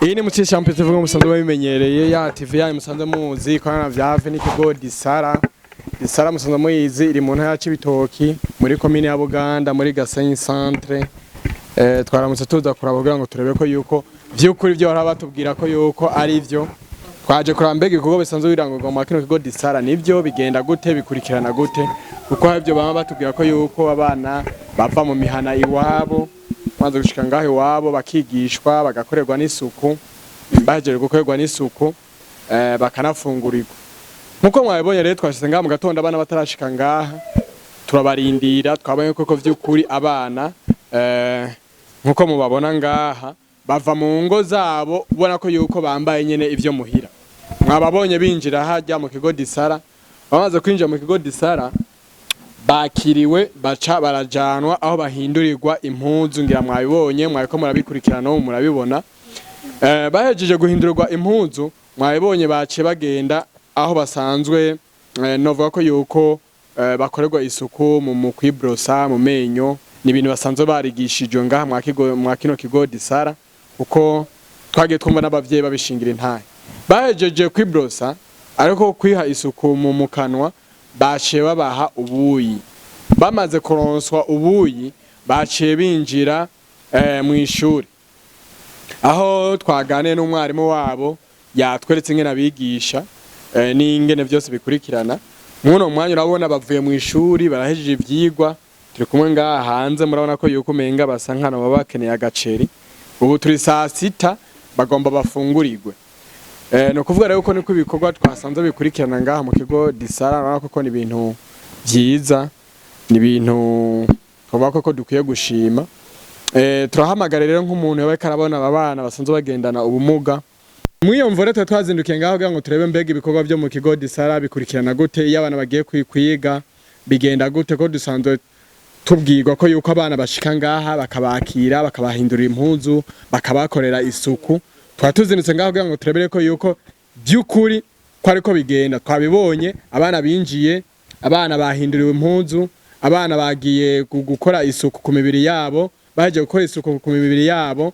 Iyi ni Muci Champion TV, musanzwe babimenyereye, ya TV yanyu musanzwe muzi ikorana vya hafi n'ikigo Disara. Disara musanzwe muyizi, iri mu ntara ya Cibitoki, muri komine ya Buganda, muri Gasenyi Centre. Twaramutse tuza kuraba kugira ngo turebe ko yuko vy'ukuri ivyo bahora batubwira ko yuko ari vyo. Twaje kuraba mbega ibikorwa bisanzwe birangurwa mu kino kigo Disara nivyo bigenda gute, bikurikirana gute, kuko hari ivyo bama batubwira ko yuko abana bava mu mihana iwabo, maze gushika ngaho iwabo bakigishwa, bagakorerwa n'isuku, bahejeje gukorerwa n'isuku bakanafungurirwa. Nkuko mwabibonye rero, twashize ngaha mu gatondo abana batarashika ngaha, turabarindira. Twabonye koko vy'ukuri abana nkuko mubabona ngaha bava mu ngo zabo, ubona ko yuko bambaye nyene ivyo muhira. Mwababonye binjira hajya mu kigo Disara. Bamaze kwinjira mu kigo Disara, bakiriwe, baca barajanwa aho bahindurirwa impuzu. Ngira mwabibonye, mwariko murabikurikirana, ubu murabibona. Bahejeje guhindurirwa impuzu, mwabibonye, baciye bagenda aho basanzwe novuga ko yuko bakorerwa isuku mu kwibrosa mu menyo. Ni ibintu basanzwe barigishijwe ngaha mwa kino kigo Disara, kuko twagiye twumva n'abavyeyi babishingira intahe. Bahejeje kwibrosa, ariko kwiha isuku mu kanwa, baciye babaha ubuyi. Bamaze kuronswa ubuyi, baciye binjira mu ishuri, aho twaganiye n'umwarimu wabo, yatweretse ingene abigisha n'ingene vyose bikurikirana. Mwuno mwanya urabona bavuye mu ishuri, barahejeje ivyigwa, turi kumwe ngaha hanze. Murabona ko yuko umenga basa nk'ahantu baba bakeneye agaceri. Ubu turi saa 6, bagomba bafungurirwe. Ni ukuvuga rero ko niko ibikorwa twasanze bikurikirana ngaha mu kigo Disara. Urabona ko ni ibintu vyiza, ni ibintu twavuga ko dukwiye gushima. Turahamagara rero nk'umuntu yoba ariko arabona aba bana basanzwe bagendana ubumuga. Mw'iyo mvo rero tuba twazindukiye ngaho kugira ngo turebe mbega ibikorwa vyo mu kigo Disara bikurikirana gute, iyo abana bagiye kwiga bigenda gute, ko dusanzwe tubwirwa ko yuko abana bashika ngaha bakabakira, bakabahindurira impuzu, bakabakorera isuku. Twaba tuzindutse ngaho kugira ngo turebere ko yuko by'ukuri ko ariko bigenda. Twabibonye, abana binjiye, abana bahinduriwe impuzu, abana bagiye gukora isuku ku mibiri yabo. Bahejeje gukora isuku ku mibiri yabo,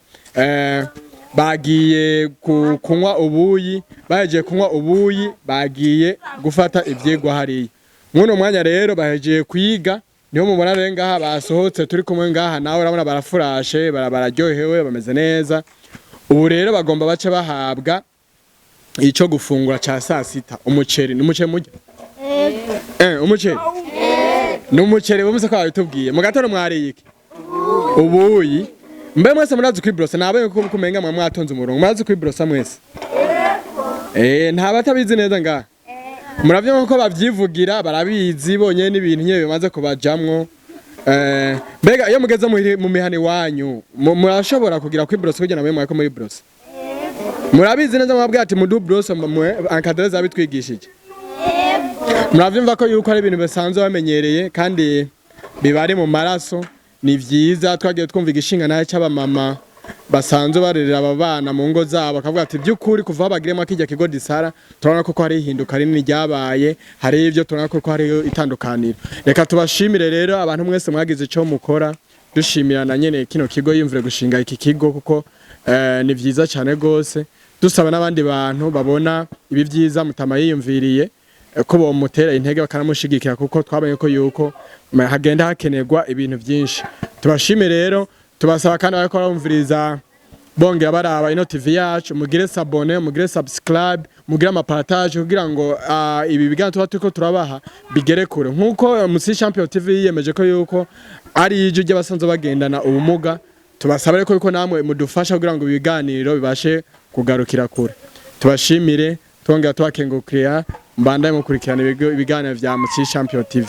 bagiye kunywa ubuyi. Bahejeje kunywa ubuyi, bagiye gufata ivyigwa hariya. Mwuno mwanya rero bahejeje kwiga, niho mubona rero ngaha basohotse, turi kumwe ngaha nawe. Urabona barafurashe, bararyohewe, bameze neza. Ubu rero bagomba bace bahabwa ico gufungura ca saa 6, umuceri. Ni umuceri murya? Umuceri ni umuceri. Bumse ko babitubwiye mu gatondo. Mwariye iki? Ubuyi. Mbe mwese murazi kwibrosa? Nabaye ko kumenga mwa mwatonze umurongo. Murazi kwibrosa mwese? Nta batabizi neza ngaha. Muravyo ko bavyivugira, barabizi bonyene, n'ibintu nyene bimaze kubajamwo. Mbega iyo mugeze mu mihana iwanyu, murashobora kugira kwibrosa kugira ngo mwe muri brosa? Murabizi neza? Mwabwira ati mudu brosa mwe encadreur zabitwigishije. Muravyumva ko yuko ari ibintu bisanzwe bamenyereye kandi bibari mu maraso. Ni vyiza. Twagiye twumva igishinga naye c'abamama basanzwe barerera aba bana mu ngo zabo, bakavuga ati by'ukuri kuva aho bagiremo kijya kigo Disara, turabona ko hari ihinduka rinini ryabaye, hari ibyo turabona ko hari itandukaniro. Reka tubashimire rero abantu mwese mwagize ico mukora, dushimira na nyene kino kigo yimvire gushinga iki kigo, kuko ni vyiza cyane gose. Dusaba n'abandi bantu babona ibi vyiza mutama yiyumviriye ko bomutera intege, bakanamushigikira, kuko twabonye ko yuko hagenda hakenerwa ibintu byinshi. Tubashime rero, tubasaba kandi bariko barumviriza bongera baraba ino TV yacu, mugire s'abonner, mugire subscribe, mugire ama partage, kugira ngo ibi biganiro tuba turiko turabaha bigere kure, nkuko Musi Champion TV yiyemeje ko yuko ari ijwi ry'abasanzwe bagendana ubumuga. Tubasaba rero ko namwe mudufasha kugira ngo ibi biganiro bibashe kugarukira kure. Tubashimire, twongera tubakengurukira. Mbandanye mukurikirana ibiganiro vya Musi Champion TV.